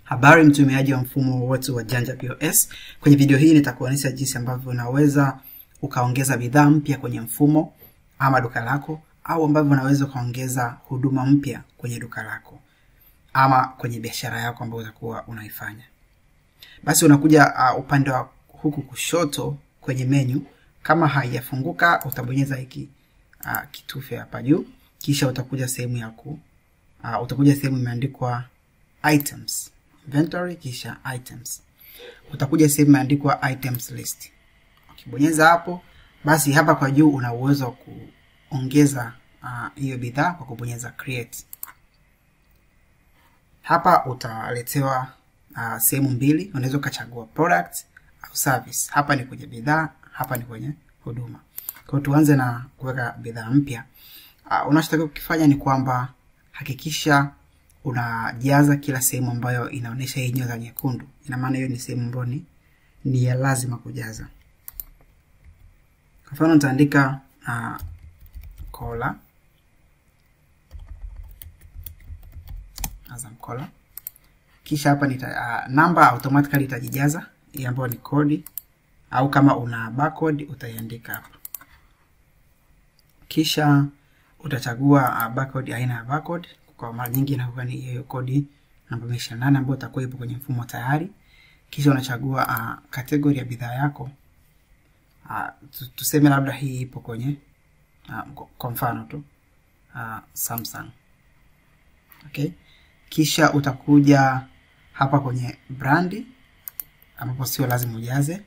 Habari mtumiaji wa mfumo wetu wa Janja POS. Kwenye video hii nitakuonyesha jinsi ambavyo unaweza ukaongeza bidhaa mpya kwenye mfumo ama duka lako, au ambavyo unaweza ukaongeza huduma mpya kwenye duka lako ama kwenye biashara yako ambayo utakuwa unaifanya. Basi unakuja upande wa huku kushoto kwenye menu. Kama haijafunguka utabonyeza hiki kitufe hapa juu, kisha utakuja sehemu ya utakuja sehemu imeandikwa items, inventory, kisha items. Utakuja sehemu imeandikwa items list. Ukibonyeza hapo, basi hapa kwa juu una uwezo wa kuongeza hiyo bidhaa kwa kubonyeza create. Hapa utaletewa sehemu mbili, unaweza ukachagua product au service. Hapa ni kwenye bidhaa, hapa ni kwenye huduma. Kwa hiyo tuanze na kuweka bidhaa mpya. Unachotakiwa kukifanya ni kwamba hakikisha unajaza kila sehemu ambayo inaonyesha hii nyota nyekundu. Ina maana hiyo ni sehemu ambayo ni ya lazima kujaza. Kwa mfano nitaandika cola, Azam Cola. Kisha hapa nita namba automatically itajijaza, hii ambayo ni kodi, au kama una barcode utaiandika hapa. Kisha utachagua barcode, aina ya barcode. Kwa mara nyingi inakuwa ni hiyo kodi namba 28 ambayo itakuwa ipo kwenye mfumo tayari. Kisha unachagua category ya bidhaa yako. Tuseme labda hii ipo kwenye kwa mfano tu Samsung. Okay. Kisha utakuja hapa kwenye brand ambapo sio lazima ujaze.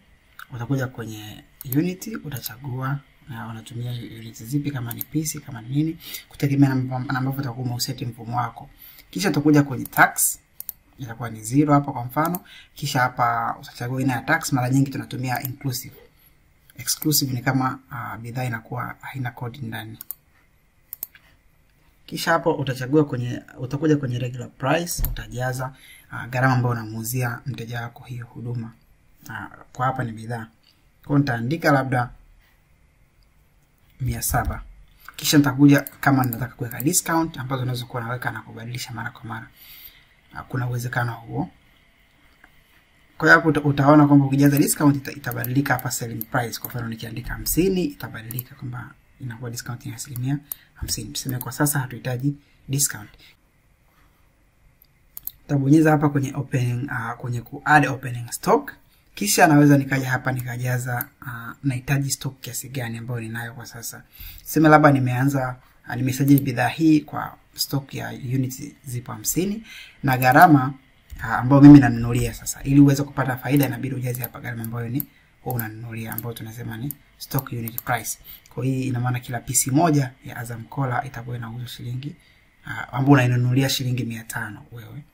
Utakuja kwenye unit, utachagua na unatumia unit zipi, kama ni PC kama ni nini, kutegemea na ambavyo utakuwa umeuseti mfumo wako. Kisha utakuja kwenye tax, itakuwa ni 0 hapa kwa mfano. Kisha hapa utachagua aina ya tax. Mara nyingi tunatumia inclusive. Exclusive ni kama bidhaa inakuwa haina kodi ndani. Kisha hapo utachagua kwenye, utakuja kwenye regular price, utajaza gharama ambayo unamuuzia mteja wako hiyo huduma. Kwa hapa ni bidhaa. Kwa nitaandika labda 700. Kisha nitakuja kama nataka kuweka discount ambazo unaweza kuwa naweka na kubadilisha mara kwa mara. Kuna uwezekano huo. Kwa hiyo hapo utaona kwamba ukijaza discount itabadilika hapa selling price. Kwa mfano nikiandika 50 itabadilika kwamba inakuwa discount ya 50%. Tuseme kwa sasa hatuhitaji discount. Nitabonyeza hapa kwenye opening, kwenye ku add opening stock. Kisha naweza nikaja hapa nikajaza nahitaji stock kiasi gani ambayo ninayo kwa sasa. Tuseme labda nimeanza nimesajili bidhaa hii kwa stock ya units zipo 50 na gharama ambayo mimi nanunulia sasa. Ili uweze kupata faida inabidi ujaze hapa gharama ambayo ni unanunulia, ambayo tunasema ni stock unit price. Kwa hii ina maana kila PC moja ya Azam Cola itakuwa inauzwa shilingi ambayo unainunulia shilingi 500 wewe.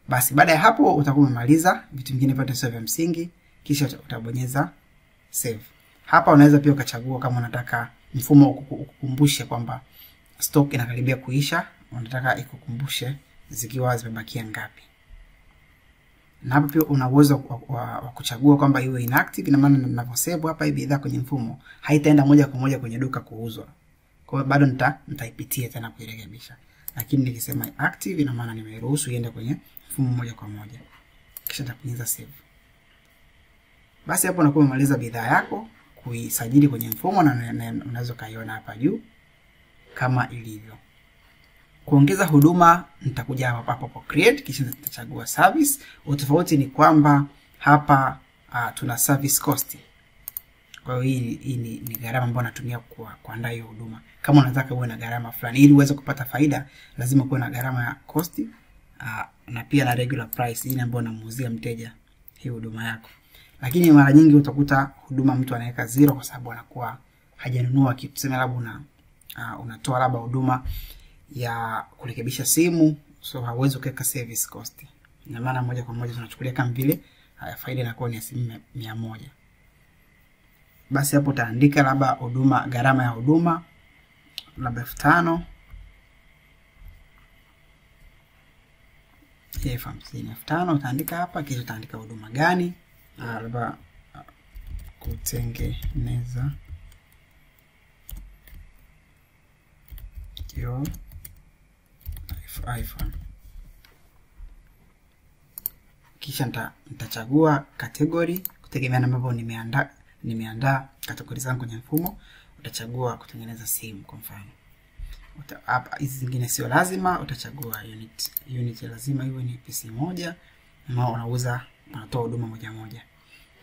Basi baada ya hapo utakuwa umemaliza vitu vingine vyote sio vya msingi, kisha utabonyeza save. Hapa unaweza pia ukachagua kama unataka mfumo ukukumbushe kwamba stock inakaribia kuisha, unataka ikukumbushe zikiwa zimebakia ngapi. Na hapa pia una uwezo wa kuchagua kwamba iwe inactive. Ina maana ninaposave hapa hii bidhaa kwenye mfumo haitaenda moja kwa moja kwenye duka kuuzwa. Kwa hiyo bado nitaipitia tena kuirekebisha. Lakini nikisema active ina maana nimeruhusu iende kwenye mfumo moja kwa moja. Kisha nitabonyeza save. Basi hapo unakuwa umemaliza bidhaa yako kuisajili kwenye mfumo, na unaweza kaiona hapa juu kama ilivyo. Kuongeza huduma nitakuja hapa hapo kwa create, kisha nitachagua service. Utofauti ni kwamba hapa tuna service cost. Kwa hiyo hii ni gharama ambayo natumia kuandaa hiyo huduma. Kama unataka uwe na gharama fulani ili uweze kupata faida, lazima kuwe na gharama ya cost na pia na regular price ile ambayo unamuuzia mteja hii huduma yako. Lakini mara nyingi utakuta huduma mtu anaweka 0 kwa sababu anakuwa hajanunua kitu. Tuseme labda unatoa labda huduma ya kurekebisha simu, so hauwezi kuweka service cost. Ina maana moja kwa moja tunachukulia kama vile faida inakuwa ni 100%. Basi hapo utaandika labda huduma, gharama ya huduma labda 5000, 50,000, 5000 utaandika hapa. Kisha utaandika huduma gani, labda kutengeneza kioo iPhone. Kisha nitachagua category kutegemea na ambavyo nimeandaa category zangu kwenye mfumo. Utachagua kutengeneza simu kwa mfano. Hapa hizi zingine sio lazima, utachagua unit. Unit lazima iwe ni PC moja, na unauza, unatoa huduma moja moja.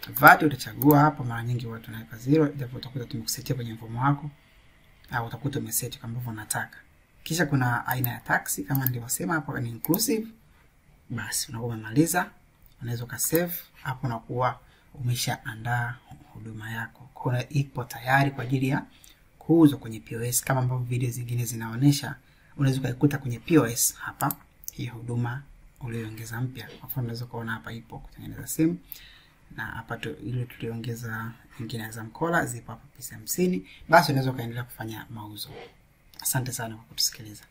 VAT utachagua hapo, mara nyingi watu wanaweka 0, japo utakuta tumekusetia kwenye mfumo wako au utakuta umeset kama ambavyo unataka. Kisha kuna aina ya tax kama nilivyosema hapo ni inclusive. Basi unakuwa umemaliza, unaweza ukasave hapo, unakuwa umeshaandaa huduma yako. Kwa hiyo ipo tayari kwa ajili ya kuuzwa kwenye POS kama ambavyo video zingine zinaonesha. Unaweza ukaikuta kwenye POS hapa hii huduma uliyoongeza mpya. Kwa mfano unaweza kuona hapa ipo kutengeneza simu, na hapa tu ile tuliongeza nyingine za mkola zipo hapa pesa 50. Basi unaweza ukaendelea kufanya mauzo. Asante sana kwa kutusikiliza.